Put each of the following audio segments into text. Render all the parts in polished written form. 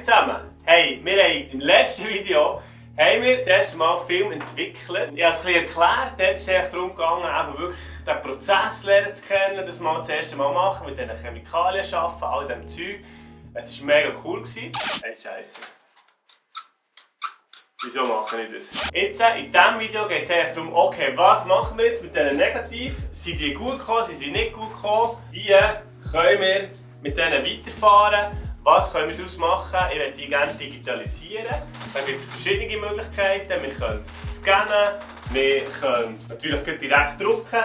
zusammen! Hey, wir haben im letzten Video das erste Mal Film entwickelt. Ich habe es ein bisschen erklärt, dort ist es darum gegangen, eben wirklich den Prozess lernen zu kennen, das mal das erste Mal machen, mit diesen Chemikalien arbeiten, all diesem Zeug. Es war mega cool. Hey, Scheiße. Wieso mache ich das? Jetzt, in diesem Video geht es eigentlich darum, okay, was machen wir jetzt mit diesen Negativen? Sind die gut gekommen, sind sie nicht gut gekommen? Wie können wir mit denen weiterfahren? Was können wir daraus machen? Ich möchte die gerne digitalisieren. Da gibt es verschiedene Möglichkeiten. Wir können es scannen, wir können es natürlich direkt drucken.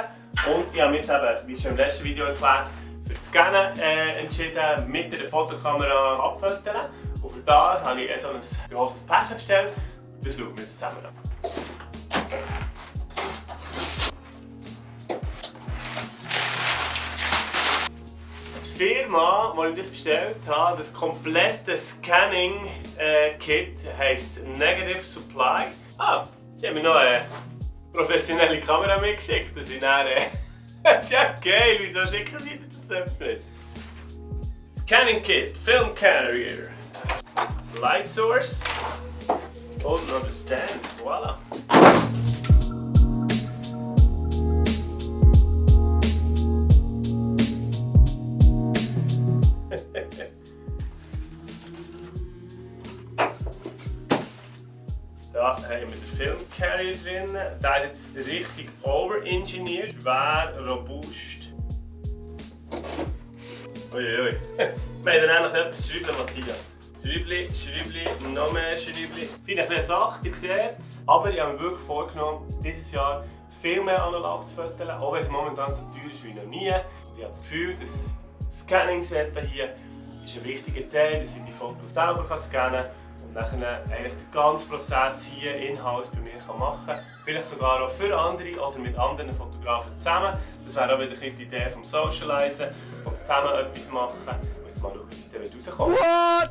Und ich habe mich eben, wie schon im letzten Video erklärt, für das Scannen entschieden, mit der Fotokamera abfotografieren. Und für das habe ich so ein grosses Päckchen bestellt. Das schauen wir jetzt zusammen an. Die Firma, die ich das bestellt habe, das komplette Scanning-Kit heisst Negative Supply. Sie haben mir noch eine professionelle Kamera mitgeschickt, dass ich dann... Das ist ja geil, wieso schicken Sie das selbst nicht? Scanning Kit, Film Carrier, Light Source und noch der Stand, voilà. Da haben wir den Film Carrier drin. Der ist jetzt richtig overengineert, schwer, robust. Uiui. Wir haben dann eigentlich etwas Schräubchen, Matthias. Schräubchen, noch mehr Schräubchen. Vielleicht eine Sache, ihr seht es. Aber ich habe mir wirklich vorgenommen, dieses Jahr viel mehr analog zu fotografieren, auch wenn es momentan so teuer ist wie noch nie. Und ich habe das Gefühl, das Scanning-Set hier ist ein wichtiger Teil, dass ich die Fotos selber scannen kann. Und dann eigentlich den ganzen Prozess hier in-house bei mir machen kann. Vielleicht sogar auch für andere oder mit anderen Fotografen zusammen. Das wäre auch wieder die Idee vom Socializen, vom zusammen etwas machen. Jetzt mal schauen, wie es dann rauskommt.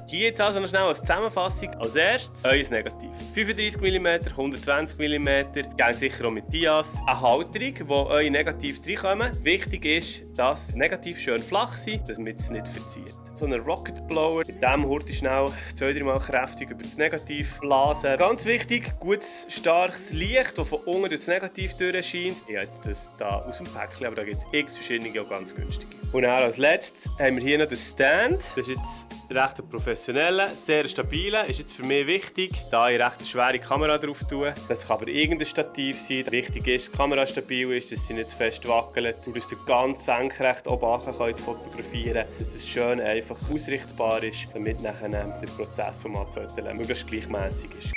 Hier jetzt also noch schnell als Zusammenfassung. Als erstes euer Negativ. 35 mm, 120 mm, gerne sicher auch mit Dias. Eine Halterung, wo eure Negativ reinkommen. Wichtig ist, dass das Negativ schön flach sind, damit es nicht verzieht. So ein Rocket Blower, mit dem hurt ich schnell 2-3 Mal kräftig über das Negativ blasen. Ganz wichtig, gutes, starkes Licht, das von unten durch das Negativ durchscheint. Ich habe jetzt das hier aus dem Päckchen, aber da gibt es x verschiedene, auch ganz günstige. Und dann als letztes haben wir hier noch den Stand. Das ist jetzt recht ein professioneller, sehr stabiler. Ist jetzt für mich wichtig, da ich recht eine schwere Kamera drauf tue. Das kann aber irgendein Stativ sein. Wichtig ist, dass die Kamera stabil ist, dass sie nicht zu fest wackelt und dass ihr ganz senkrecht oben fotografieren könnt. Dass es schön einfach ausrichtbar ist, damit nachher der Prozess vom Abfotografieren möglichst gleichmäßig ist.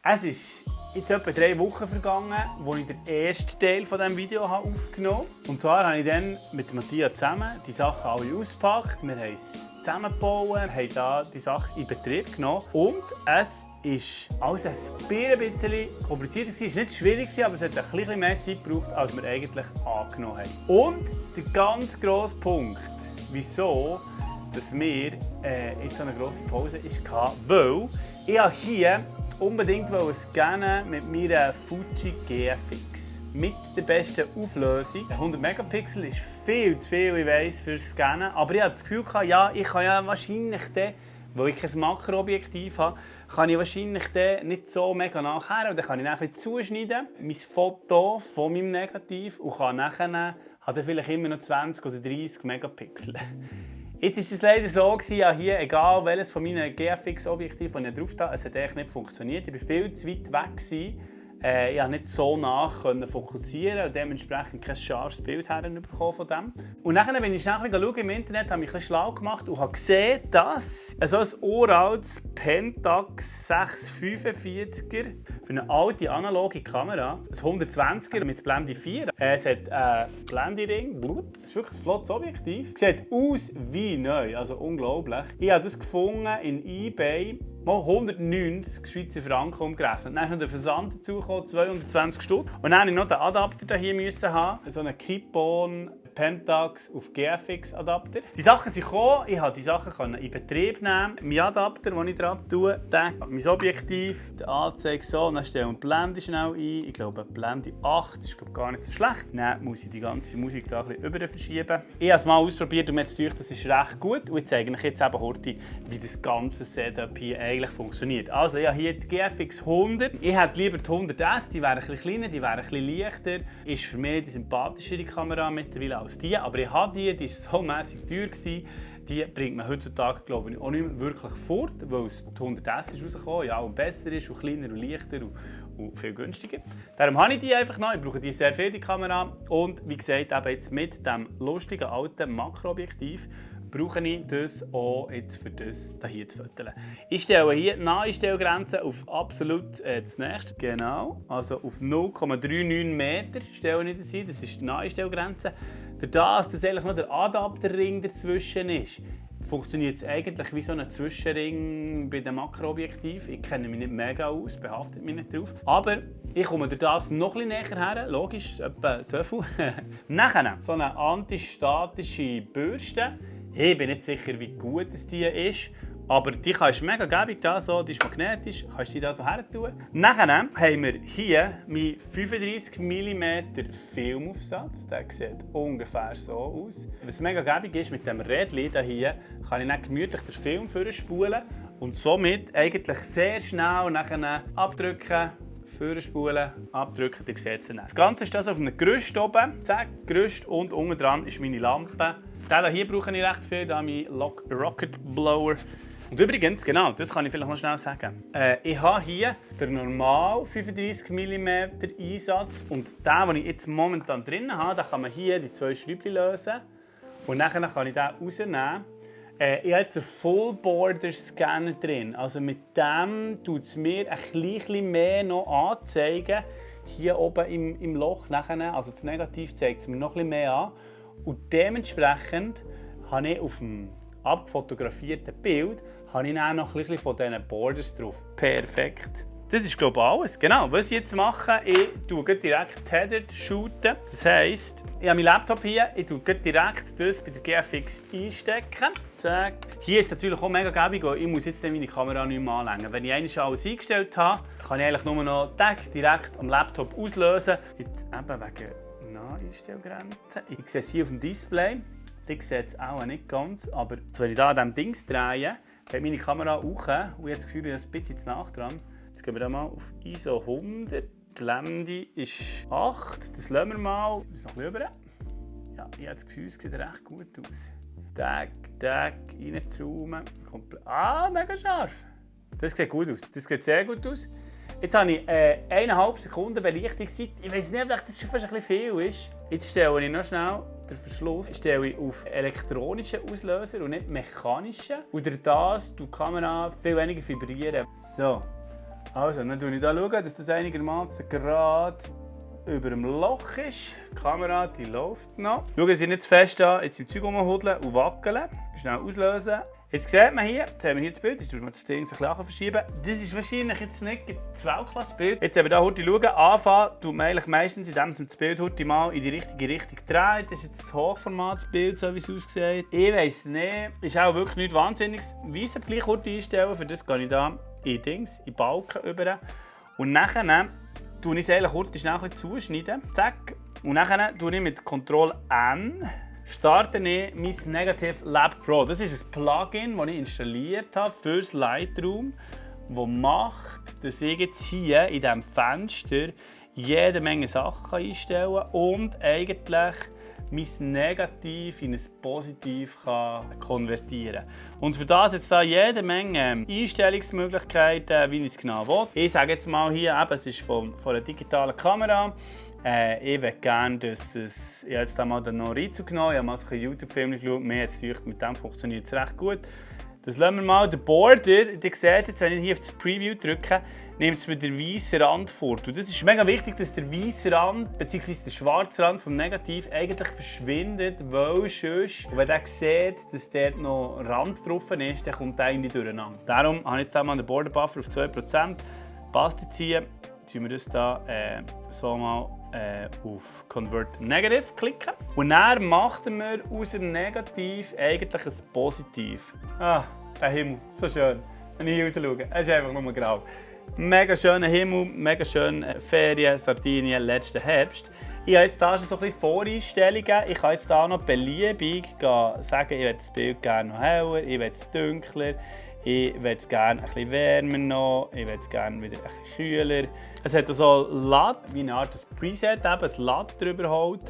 Es ist jetzt etwa 3 Wochen vergangen, als ich den ersten Teil von diesem Video aufgenommen habe. Und zwar habe ich dann mit Matthias zusammen die Sachen alle ausgepackt. Wir haben es zusammengebaut, haben da die Sachen in Betrieb genommen. Und es ist alles ein bisschen kompliziert. Es war nicht schwierig, aber es hat ein bisschen mehr Zeit gebraucht, als wir eigentlich angenommen haben. Und der ganz grosse Punkt, wieso dass wir jetzt so eine grosse Pause hatten, weil ich hier unbedingt scannen mit meiner Fuji GFX. Mit der besten Auflösung. 100 Megapixel ist viel zu viel, ich weiss, für Scannen. Aber ich hatte das Gefühl, ja, ich kann ja wahrscheinlich dann, weil ich kein Makroobjektiv habe, kann ich wahrscheinlich dann nicht so mega nachher. Und dann kann ich dann ein bisschen zuschneiden, mein Foto von meinem Negativ, und kann nachher hat er vielleicht immer noch 20 oder 30 Megapixel. Jetzt war es leider so, ja, hier, egal welches von meinen GFX-Objektiven, die ich drauf habe, es hat eigentlich nicht funktioniert. Ich war viel zu weit weg. Ich konnte nicht so nach fokussieren und dementsprechend kein scharfes Bild herbekommen von dem. Und dann bin ich schnell im Internet, habe mich ein bisschen schlau gemacht und habe gesehen, dass so ein uraltes Pentax 645er für eine alte analoge Kamera, ein 120er mit Blende 4, es hat einen Blendering, das ist wirklich ein flottes Objektiv, sieht aus wie neu, also unglaublich. Ich habe das gefunden in eBay, mal 190 Schweizer Franken umgerechnet. Dann ist noch der Versand dazu gekommen, 220 Stutz. Und dann musste ich noch den Adapter hier haben, so einen Kipon Pentax auf GFX Adapter. Die Sachen sind gekommen, ich konnte die Sachen in Betrieb nehmen. Mein Adapter, den ich dran tue, mein Objektiv, der Anzeige so, und dann stellen wir die Blende schnell ein. Ich glaube, Blende 8 ist gar nicht so schlecht. Dann muss ich die ganze Musik hier ein bisschen rüber verschieben. Ich habe es mal ausprobiert und mir hat gedacht, das ist recht gut. Und ich zeige euch jetzt eben heute, wie das ganze Setup hier eigentlich funktioniert. Also, ich habe hier die GFX 100. Ich hätte lieber die 100S, die wäre ein bisschen kleiner, die wäre ein bisschen leichter. Ist für mich die sympathischere Kamera mittlerweile als die. Aber ich habe die war so mässig teuer gewesen. Die bringt man heutzutage, glaube ich, auch nicht mehr wirklich fort, weil die 100S ist rausgekommen, ja, und besser ist, und kleiner und leichter und viel günstiger. Darum habe ich die einfach noch. Ich brauche die sehr viel, die Kamera. Und wie gesagt, eben jetzt mit diesem lustigen alten Makroobjektiv brauche ich das auch jetzt für das hier zu fotografieren. Ich stelle hier die Naheinstellgrenze auf absolut das nächste. Genau, also auf 0,39 Meter stelle ich das ein. Das ist die Naheinstellgrenze. Dadurch, dass eigentlich noch der Adapterring dazwischen ist, funktioniert es eigentlich wie so ein Zwischenring bei dem Makroobjektiv. Ich kenne mich nicht mega aus, behaftet mich nicht drauf. Aber ich komme durch das noch ein bisschen näher her, logisch, etwa so viel. Nachher so eine antistatische Bürste. Ich bin nicht sicher, wie gut die ist, aber die ist mega gäbig, die ist magnetisch, kannst du die da so her tun. Nachher haben wir hier meinen 35 mm Filmaufsatz, der sieht ungefähr so aus. Was mega gäbig ist, mit diesem Rädchen hier kann ich dann gemütlich den Film vorspulen und somit eigentlich sehr schnell nachher abdrücken, vorspulen, abdrücken, ihr seht es dann. Das Ganze ist das auf einem Gerüst oben, zack, Gerüst, und unten dran ist meine Lampe. Den hier brauche ich recht viel, da mein Rocket Blower. Und übrigens, genau, das kann ich vielleicht noch schnell sagen. Ich habe hier den normalen 35 mm Einsatz und den, den ich jetzt momentan drin habe, da kann man hier die 2 Schräubchen lösen und dann kann ich den rausnehmen. Ich habe jetzt einen Full Border Scanner drin, also mit dem tut es mir ein bisschen mehr noch anzeigen. Hier oben im Loch, nachher, also das Negativ zeigt es mir noch ein bisschen mehr an. Und dementsprechend habe ich auf dem abfotografierten Bild habe ich dann noch ein bisschen von diesen Borders drauf. Perfekt. Das ist, glaube ich, alles. Genau, was ich jetzt mache, ich tue direkt tethered shooten. Das heisst, ich habe meinen Laptop hier, ich tue direkt das bei der GFX einstecken. Zack. Hier ist es natürlich auch mega gäbig, ich muss jetzt meine Kamera nicht mehr anlängen. Wenn ich einmal alles eingestellt habe, kann ich eigentlich nur noch direkt am Laptop auslösen. Jetzt eben wegen Naheinstellgrenzen. Ich sehe es hier auf dem Display. Ich sehe es auch nicht ganz, aber wenn ich hier an diesem Dings drehe, geht meine Kamera hoch und jetzt das Gefühl, ich bin ein bisschen zu nah dran. Jetzt gehen wir hier mal auf ISO 100. Die Blende ist 8. Das lassen wir mal. Jetzt müssen wir noch ein bisschen rüber. Ja, ich habe das Gefühl, es sieht recht gut aus. Tag, reinzoomen. Ah, mega scharf. Das sieht gut aus. Das sieht sehr gut aus. Jetzt habe ich 1,5 Sekunden Belichtungszeit. Ich weiß nicht, ob das schon fast ein bisschen viel ist. Jetzt stelle ich noch schnell den Verschluss auf elektronischen Auslöser und nicht mechanischen. Und durch das tut die Kamera viel weniger vibrieren. So. Also, dann schaue ich hier, dass das einigermaßen gerade über dem Loch ist. Die Kamera die läuft noch. Schauen Sie nicht zu fest an, jetzt im Zeug rumhudeln und wackeln. Schnell auslösen. Jetzt sieht man hier, jetzt haben wir hier das Bild, jetzt tun wir das Ding ein bisschen verschieben. Das ist wahrscheinlich jetzt nicht das Weltklasse-Bild. Jetzt haben wir hier heute schauen. Anfangen tut man eigentlich meistens, indem man das Bild heute mal in die richtige Richtung dreht. Das ist jetzt ein Hochformatsbild, so wie es aussieht. Ich weiss nicht, ist auch wirklich nichts Wahnsinniges. Weißen gleich heute einstellen, für das gehe ich hier in Balken über. Und nachher tue ich es eigentlich kurz schnell ein bisschen zuschneiden. Zack. Und nachher tue ich mit Ctrl-N starte ich mein Negative Lab Pro. Das ist ein Plugin, das ich installiert habe für das Lightroom, das macht, dass ich jetzt hier in diesem Fenster jede Menge Sachen einstellen kann und eigentlich mein Negativ in ein Positiv konvertieren kann. Und für das jetzt da jede Menge Einstellungsmöglichkeiten, wie ich es genau will. Ich sage jetzt mal hier, eben, es ist von einer digitalen Kamera. Ich möchte gerne, dass es... Ich habe jetzt mal den Norizu genommen, ich habe mal so einen YouTube-Film geschaut, mir hat es gedacht, mit dem funktioniert es recht gut. Das lassen wir mal. Der Border, ihr seht jetzt, wenn ich hier auf das Preview drücke, nimmt es mir den weißen Rand vor. Und das ist mega wichtig, dass der weiße Rand bzw. der schwarze Rand vom Negativ eigentlich verschwindet, weil sonst, wenn ihr seht, dass dort noch Rand drauf ist, dann kommt der irgendwie durcheinander. Darum habe ich jetzt mal den Border Buffer auf 2% Paste ziehen. Tun wir das da so mal auf Convert Negative klicken. Und dann machen wir aus dem Negativ eigentlich ein Positiv. Ah, der Himmel, so schön. Wenn ich hier raus schaue, es ist einfach nur grau. Mega schöner Himmel, mega schöne Ferien, Sardinien, letzten Herbst. Ich habe jetzt hier schon so ein bisschen Voreinstellungen. Ich kann jetzt hier noch beliebig sagen, ich will das Bild gerne noch heller, ich will es dunkler, ich will es gerne ein bisschen wärmer noch, ich will es gerne wieder ein bisschen kühler. Es hat so LUT, wie eine Art Preset, eben ein LUT drüber holt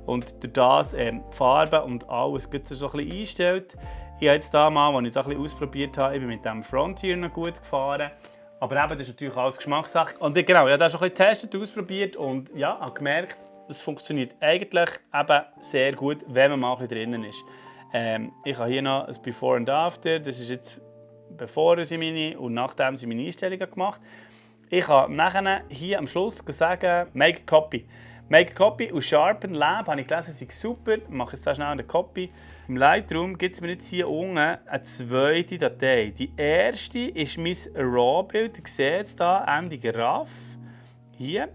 und durch das die Farben und alles so ein bisschen einstellt. Ich habe jetzt hier mal, als ich es ein bisschen ausprobiert habe, ich bin mit dem Frontier noch gut gefahren. Aber eben, das ist natürlich alles Geschmackssache. Und genau, ich habe das schon ein bisschen getestet, ausprobiert und ja, habe gemerkt, es funktioniert eigentlich eben sehr gut, wenn man mal ein bisschen drinnen ist. Ich habe hier noch ein Before and After, das ist jetzt bevor ich meine und nachdem sie meine Einstellungen gemacht. Ich kann nachher hier am Schluss sagen, Make a Copy. Make a Copy aus Sharpen Lab habe ich gelesen, das ist super. Ich mache jetzt schnell eine Copy. Im Lightroom gibt es mir jetzt hier unten eine zweite Datei. Die erste ist mein RAW-Bild. Ihr seht es hier, Ende RAW. Hier.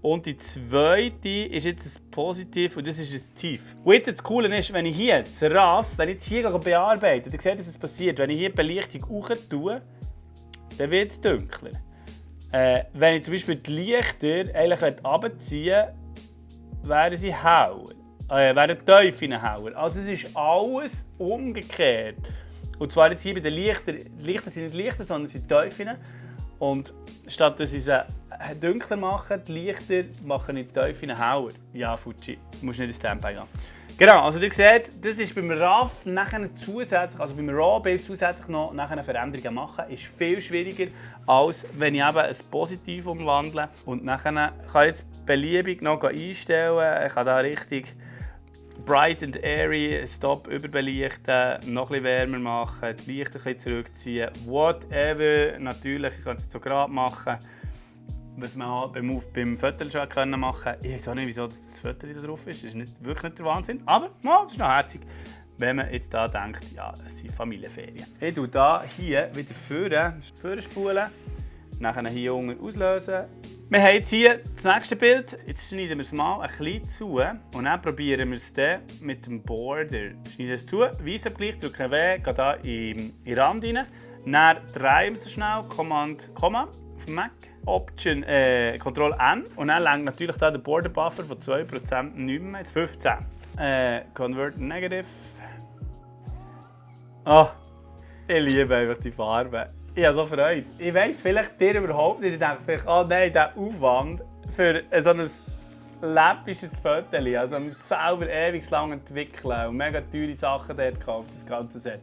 Und die zweite ist jetzt ein Positiv und das ist ein Tief. Und jetzt das Coole ist, wenn ich hier das RAW, wenn ich jetzt hier bearbeite, dann seht ihr, was passiert. Wenn ich hier die Belichtung hoch tue, dann wird es dunkler. Wenn ich zum Beispiel die Lichter eigentlich herabziehen will, werden sie heller. Werden die Tiefen heller. Also es ist alles umgekehrt. Und zwar jetzt hier bei den Lichtern. Die Lichter sind nicht Lichter, sondern sind Tiefen. Und statt dass sie sie dunkler machen, die Lichter machen die Tiefen heller. Ja, Fuji, du musst nicht ins Tempo gehen. Genau, also ihr seht, das ist beim RAW nachher zusätzlich, also beim RAW-Bild zusätzlich noch nachher Veränderungen machen, ist viel schwieriger, als wenn ich eben ein Positiv umwandle. Und nachher kann ich jetzt beliebig noch einstellen. Ich kann da richtig bright and airy, Stop überbelichten, noch etwas wärmer machen, die Lichter ein bisschen zurückziehen, whatever. Natürlich, ich kann es jetzt so gerade machen, was man halt beim Foto schon machen konnte. Ich weiß auch nicht, wieso das Foto da drauf ist. Das ist wirklich nicht der Wahnsinn. Aber das ist noch herzig, wenn man jetzt da denkt, ja, es sind Familienferien. Ich tue hier wieder vorne spulen, nachher hier unten auslösen. Wir haben jetzt hier das nächste Bild. Jetzt schneiden wir es mal ein bisschen zu und dann probieren wir es dann mit dem Border. Schneiden es zu, Weißabgleich, drücken W, gehen hier in den Rand rein. Dann drehen wir es schnell, Command, Komma auf dem Mac. Option, Ctrl N und dann lenkt natürlich da der Border Buffer von 2% nicht mehr, jetzt 15. Convert Negative. Oh, ich liebe einfach die Farbe. Ich habe so Freude. Ich weiss vielleicht dir überhaupt nicht. Ich denke vielleicht, oh nein, der Aufwand für so ein läppisches Foto, also mit selber ewig lang entwickeln und mega teure Sachen dort gekauft, das ganze Set.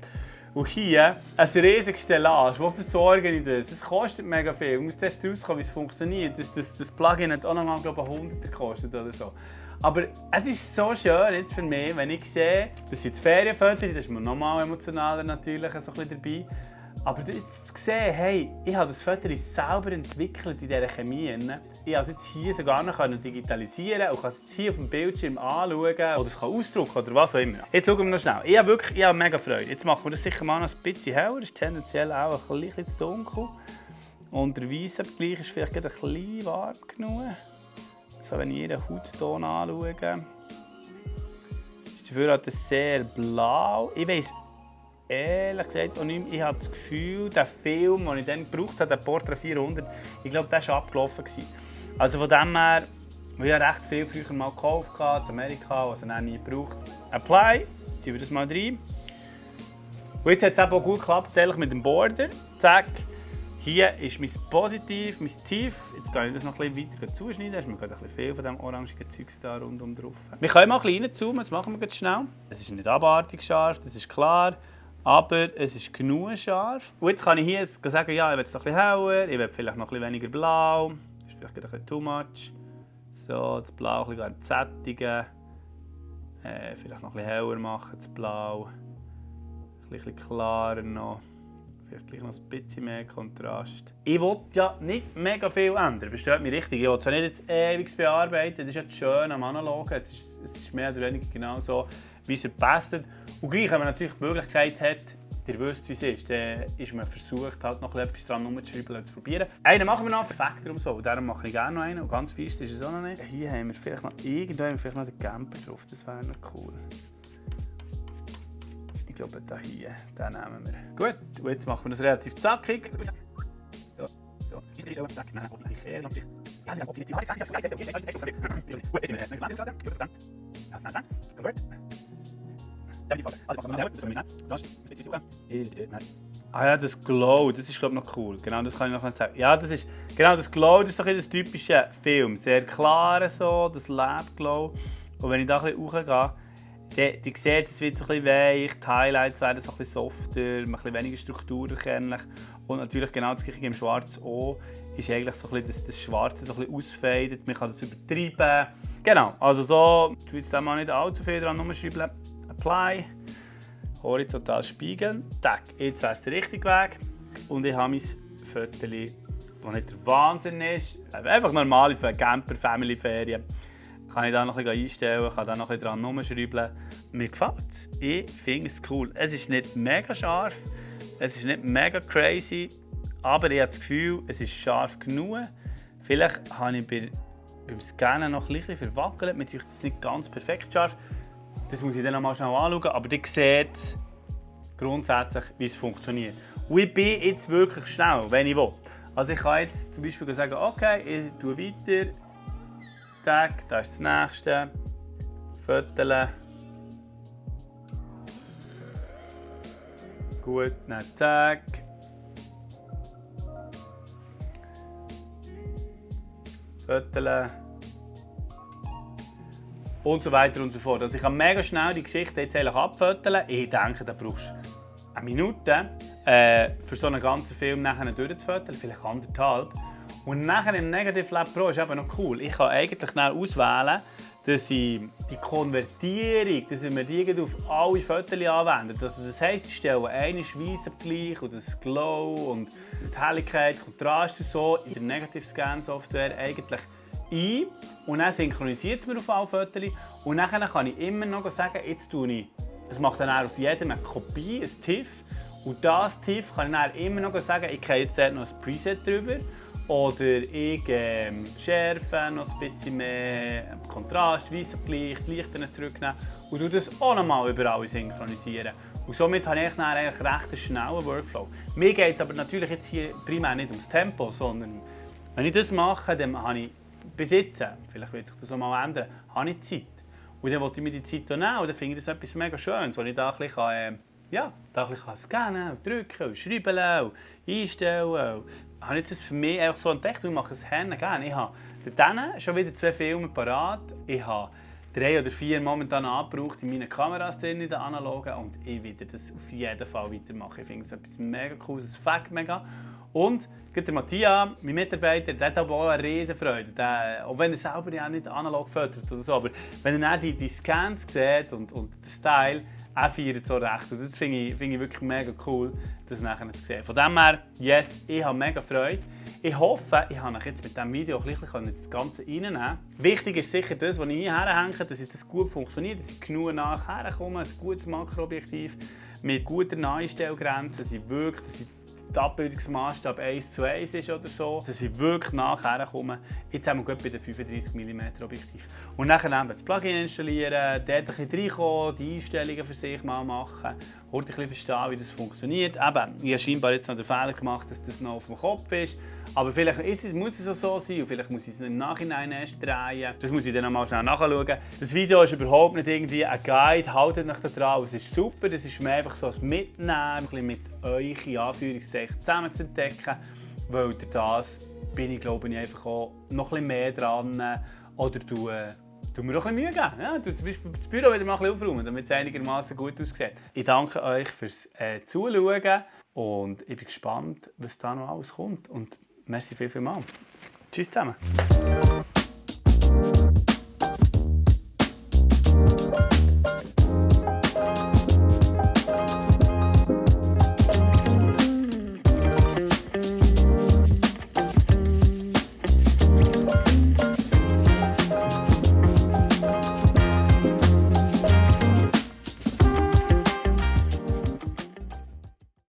Und hier ein riesiges Stellage. Wo versorge ich das? Das kostet mega viel. Ich muss erst rauskommen, wie es funktioniert. Das Plugin hat auch noch mal, glaube ich, 100 gekostet oder so. Aber es ist so schön jetzt für mich, wenn ich sehe, das sind Ferienfotos, das ist mir nochmal emotionaler natürlich so ein bisschen dabei. Aber jetzt zu sehen, hey, ich habe das Foto selber entwickelt in dieser Chemie. Ich konnte es jetzt hier sogar noch digitalisieren und kann es jetzt hier auf dem Bildschirm anschauen oder es kann ausdrucken oder was auch immer. Jetzt schauen wir noch schnell. Ich habe mega Freude. Jetzt machen wir das sicher mal noch ein bisschen heller. Das ist tendenziell auch ein bisschen zu dunkel. Und der Weissabgleich ist vielleicht ein bisschen warm genug. So, wenn ich ihren Hautton anschaue, ist dafür halt sehr blau. Ich weiss ehrlich gesagt auch nicht mehr. Ich habe das Gefühl, der Film, den ich dann gebraucht habe, der Portra 400, ich glaube, der war abgelaufen. Also von dem her, ich habe recht viel früher mal gekauft in Amerika, was ich dann nie gebraucht. Apply, tun wir das mal rein. Und jetzt hat es auch gut geklappt, mit dem Border. Zack. Hier ist mein Positiv, mein Tief. Jetzt kann ich das noch ein bisschen weiter zuschneiden. Da ist mir gerade ein bisschen viel von dem orangigen Zeugs da rundum drauf. Wir können mal ein bisschen reinzoomen, das machen wir ganz schnell. Es ist nicht abartig scharf, das ist klar. Aber es ist genug scharf. Und jetzt kann ich hier sagen, ja, ich will es noch ein bisschen heller, ich will vielleicht noch ein bisschen weniger blau. Das ist vielleicht ein bisschen too much. So, das Blau ein bisschen sättigen. Vielleicht noch ein bisschen heller machen, das Blau. Ein bisschen klarer noch. Vielleicht gleich noch ein bisschen mehr Kontrast. Ich will ja nicht mega viel ändern, versteht mich richtig. Ich will es ja nicht jetzt ewig bearbeiten, das ist ja das Schöne am Analogen. Es ist mehr oder weniger genau so, wie es passt. Und gleich, wenn man natürlich die Möglichkeit hat, ihr wisst, wie es ist, dann ist man versucht, halt noch etwas dran rumzuschreiben und zu probieren. Einen machen wir noch, perfekt und so, darum mache ich gerne noch einen und ganz fest ist es auch noch nicht. Hier haben wir vielleicht noch den Camper drauf, das wäre noch cool. Ich glaube, da hier, den nehmen wir. Gut, und jetzt machen wir das relativ zackig. So. Ah ja, das Glow, das ist glaube ich noch cool. Genau, das kann ich noch nicht sagen. Ja, das ist genau das Glow, das ist doch das typische Film, sehr klar so, das Lab-Glow. Und wenn ich da ein bisschen hochgehe, die sieht, es wird so ein bisschen weich, die Highlights werden so ein bisschen softer, ein bisschen weniger strukturerkennlich. Und natürlich genau das gleiche im Schwarz auch, ist eigentlich so ein bisschen das Schwarze so ein bisschen ausfadet, man kann das übertreiben. Genau, also so, ich will jetzt da mal nicht allzu viel dran rumschreiben. Apply, horizontal spiegeln, tack, jetzt wäre es der richtige Weg. Und ich habe mein Viertel, das nicht der Wahnsinn ist, einfach normale Camper-Family-Ferien. Kann ich da noch ein bisschen einstellen, kann da noch ein bisschen dran rumschreiben. Mir gefällt es. Ich finde es cool. Es ist nicht mega scharf, es ist nicht mega crazy, aber ich habe das Gefühl, es ist scharf genug. Vielleicht habe ich beim Scannen noch ein bisschen verwackelt, mir ist das nicht ganz perfekt scharf. Das muss ich dann noch mal schnell anschauen, aber ihr seht grundsätzlich, wie es funktioniert. Und ich bin jetzt wirklich schnell, wenn ich will. Also ich kann jetzt zum Beispiel sagen, okay, ich tue weiter. Tag, das ist das nächste. Viertel. Gut, dann zack. Viertel. Und so weiter und so fort. Also ich kann mega schnell die Geschichte jetzt abvierteln. Ich denke, da brauchst du eine Minute für so einen ganzen Film nachher durchzuvierteln, vielleicht 1,5. Und nachher im Negative Lab Pro ist eben noch cool. Ich kann eigentlich schnell auswählen, dass ich die Konvertierung, dass ich mir die auf alle Fotos anwende. Also das heisst, ich stelle einen Schweissabgleich und das Glow und die Helligkeit, Kontrast und so in der Negative Scan Software eigentlich ein. Und dann synchronisiert es mir auf alle Fotos. Und dann kann ich immer noch sagen, jetzt tue ich, es macht dann aus jedem eine Kopie, ein TIFF. Und das TIFF kann ich dann immer noch sagen, ich kriege jetzt dort noch ein Preset drüber. Oder ich schärfe noch ein bisschen mehr Kontrast, Weissabgleich, die Lichter zurücknehmen und das auch nochmal überall synchronisieren. Und somit habe ich eigentlich recht einen schnellen Workflow. Mir geht es aber natürlich jetzt hier primär nicht ums Tempo, sondern wenn ich das mache, dann habe ich bis jetzt, vielleicht wird sich das auch mal ändern, habe ich Zeit. Und dann wollte ich mir die Zeit nehmen und dann finde ich das etwas mega Schönes, wo ich da ein bisschen, scannen und drücken und schreiben und einstellen. Ich habe jetzt das für mich einfach so entdeckt und ich mache es gerne. Ich habe dann schon wieder 2 Filme parat. Ich habe 3 oder 4 momentan angebraucht in meinen Kameras drin, in den analogen. Und ich werde das auf jeden Fall weitermachen. Ich finde es etwas mega Cooles, es fängt mega. Und der Matthias, mein Mitarbeiter, der hat aber auch eine riesen Freude. Auch wenn er selber ja nicht analog fördert oder so. Aber wenn er dann die Scans sieht und den Style, er feiert so recht. Und das finde ich wirklich mega cool, das nachher zu sehen. Von dem her, yes, ich habe mega Freude. Ich hoffe, ich habe euch jetzt mit diesem Video das Ganze reinnehmen. Wichtig ist sicher das, was ich hier herhänge, dass das gut funktioniert, dass ich genug nachher komme, ein gutes Makroobjektiv mit guter Einstellgrenze, dass ich der Abbildungsmaßstab 1:1 ist oder so, dass ich wirklich nachher komme. Jetzt haben wir gut bei den 35 mm Objektiv. Und dann das Plugin installieren, dort ein bisschen reinkommen, die Einstellungen für sich mal machen, ein bisschen verstehen, wie das funktioniert. Eben, ich habe scheinbar jetzt noch den Fehler gemacht, dass das noch auf dem Kopf ist. Aber vielleicht muss es auch so sein und vielleicht muss ich es im Nachhinein erst drehen. Das muss ich dann noch mal schnell nachschauen. Das Video ist überhaupt nicht irgendwie ein Guide, haltet euch da dran. Es ist super, das ist mir einfach so ein Mitnehmen, ein bisschen mit euch in Anführungszeichen zusammen zu entdecken. Weil durch das bin ich, glaube ich, einfach auch noch ein bisschen mehr dran. Oder du mir auch ein bisschen Mühe geben. Ja, du zum Beispiel das Büro wieder mal ein bisschen aufräumen, damit es einigermaßen gut aussieht. Ich danke euch fürs Zuschauen und ich bin gespannt, was da noch alles kommt. Und merci vielmals. Tschüss zusammen.